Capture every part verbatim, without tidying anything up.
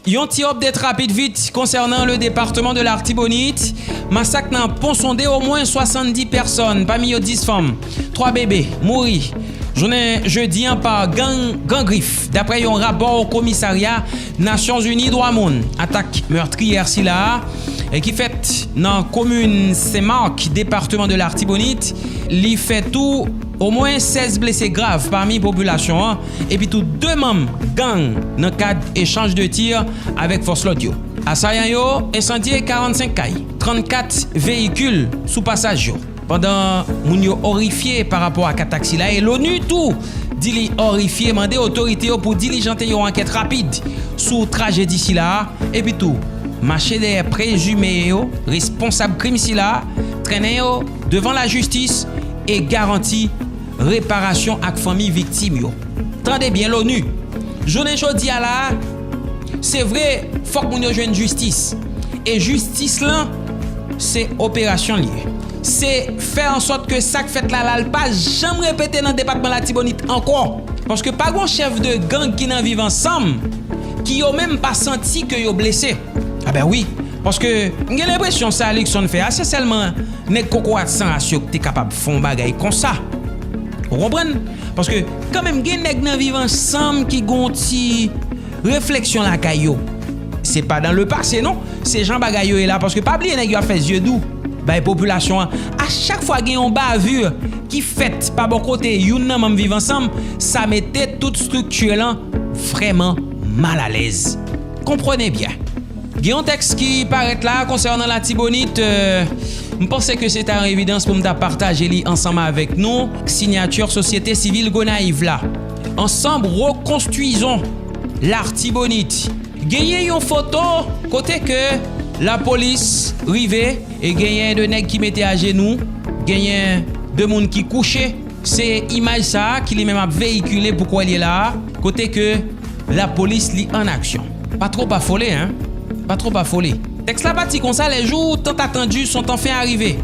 Yon ti update rapid vit konsènan le département de l'Artibonite. Masak nan Pont Sondé, omwen swasanndis pèsòn, pami yo dis fanm, twa bebe, mouri jounen jedi an pa gang Gran Grif, daprè yon rapò komisarya Nasyonzini dwa moun. Atak mètriyè sila a, e ki fèt nan komin Sen Mak, depatman de Latibonit, li fè tou omwen sèz blese grav pami popilasyon an, epi tou de manm gang nan kad echanj de tir avèk fòs lòd yo. Asayan yo ensandye karannsenk kay, trannkat veyikil sou pasaj yo. Pandan moun yo orifye pa rapò ak atak sila, e l'ONU tou di li orifye, mande otorite yo pou dilijante yon ankèt rapid sou trajedi sila a, epi tou mache dèyè prezime yo responsab krim sila a, trennen yo devan lajistis e garanti reparasyon ak fanmi viktim yo. Tande byen, l'ONU, jounen jodi a la a, se vre, fòk moun yo jwenn jistis. E jistis lan, se operasyon li ye. Se fè an sòt ke sa k fèt la la, l pa janm repete nan depatman Latibonit ankò. Paske pa gon chèf de gang ki nan Viv Ansanm ki yo menm pa santi ke yo blese. A ben wi, paske m gen lenpresyon sa Luckson fè a, se sèlman nèg kokorat san ras yo ki te kapab fè yon bagay konsa. Ou konprann? Paske kanmenm gen nèg nan Viv Ansanm ki gon ti refleksyon lakay yo. Se pa dan le pase non, se jan bagay yo ye la, paske pa bliye nèg yo ap fè zye dou bay popilasyon an. A chak fwa gen yon bavi ki fèt pa bò kote youn nan manm Viv Ansanm, sa mete tout estrikti lan vrèman malalèz. Konprann byen. Gen yon tèks ki parèt la konsènan Latibonit, euh, m panse ke se ta yon evidans pou m ta pataje li ansanm avèk nou, siyati Sosyete Sivil Gonayiv la. Ensemble, reconstruisons l'Artibonite. Genyen yon foto kote ke lapolis rive e genyen de nèg ki mete ajenou, genyen de moun ki kouche. Se imaj sa a ki li menm ap veyikile pou kwè l ye la a, kote ke lapolis li an aksyon. Pa twòp afole, en. Pa twòp afole. Tèks la pati konsa, les jours tant attendus sont enfin arrivés.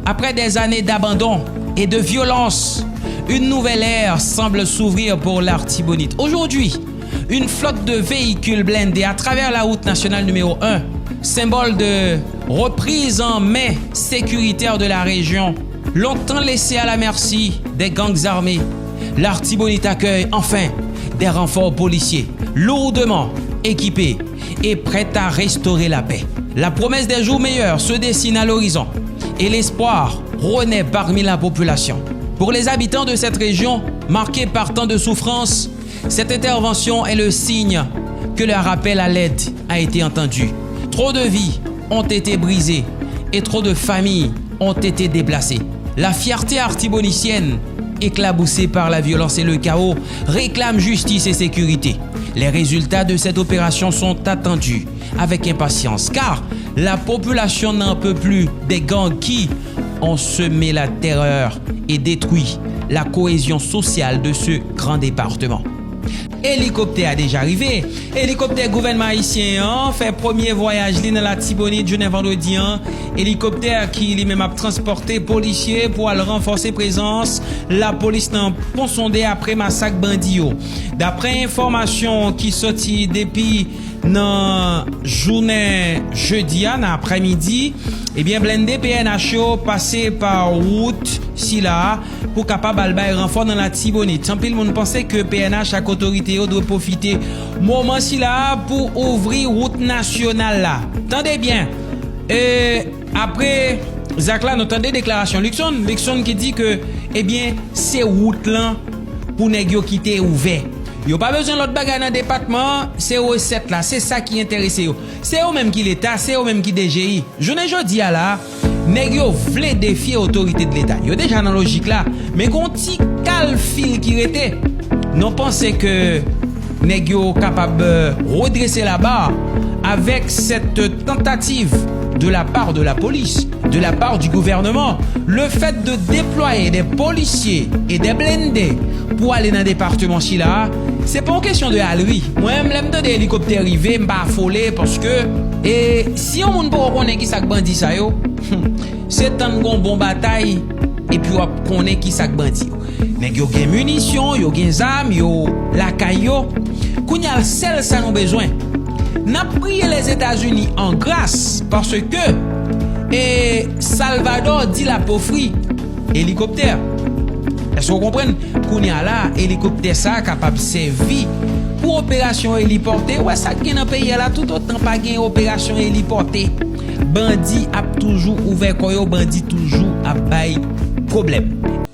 Après des années d'abandon et de violence, une nouvelle ère semble s'ouvrir pour l'Artibonite. Aujourd'hui, une flotte de véhicules blindés à travers la route nationale numéro un, symbole de reprise en main sécuritaire de la région, longtemps laissée à la merci des gangs armés, l'Artibonite accueille enfin des renforts policiers lourdement équipés et prêts à restaurer la paix. La promesse des jours meilleurs se dessine à l'horizon et l'espoir renaît parmi la population. Pour les habitants de cette région marquée par tant de souffrances, cette intervention est le signe que leur appel à l'aide a été entendu. Trop de vies ont été brisées et trop de familles ont été déplacées. La fierté artibonitienne, éclaboussée par la violence et le chaos, réclame justice et sécurité. Les résultats de cette opération sont attendus avec impatience, car la population n'en peut plus des gangs qui ont semé la terreur et détruit la cohésion sociale de ce grand département. Elikoptè a deja rive. Elikoptè gouvènman ayisyen an fè premye vwayaj li nan Latibonit jounen vandredi an. Elikoptè ki li menm ap transpòte polisye pou al ranfòse prezans lapolis nan Pont Sondé apre masak bandi yo. Daprè enfòmasyon ki sòti depi nan jounen jedi a, nan aprèmidi, ebyen, blende P N H yo pase pa wout sila a pou kapab al bay ranfò nan Latibonit. Anpil moun panse ke P N H ak otorite yo dwe pwofite moman sila a pou ouvri wout nasyonal la. Tande byen, e, apre zak la, nou tande deklarasyon Luckson. Luckson ki di ke, ebyen, se wout lan pou nèg yo kite ouvè. Yo pa bezwen lòt bagay nan depatman an, se resèt la, se sa ki enterese yo. Se yo menm ki Leta, se yo menm ki D G I. Jounen jodi a la, nèg yo vle defye otorite de Leta. Yo deja nan lojik la, men gon ti kalfil ki rete. Nou panse ke nèg yo kapab, euh, redrese laba avèk cette tentative de la part de la police, de la part du gouvernement. Le fait de déployer des policiers et des blindés pou ale nan depatman sila a, se pa yon kesyon de al ri. Mwen menm, lè m tande elikoptè rive, m pa afole, paske, e, si yon moun poko konnen ki sa k bandi sa yo, se tann gon bon batay, epi w ap konnen ki sa k bandi yo. Nèg yo gen minisyon, yo gen zam, yo lakay yo. Kounye a, sèl sa nou bezwen, N ap priye Lèzetazini an gras paske e Salvador di l ap ofri elikoptè. Èske w konprann? Kounye a la, elikoptè sa a kapab sèvi pou operasyon elipòte. Ou wè sa k gen nan peyi a la, toutotan pa gen operasyon elipòte, bandi ap toujou ouvè kò yo, bandi toujou ap bay pwoblèm.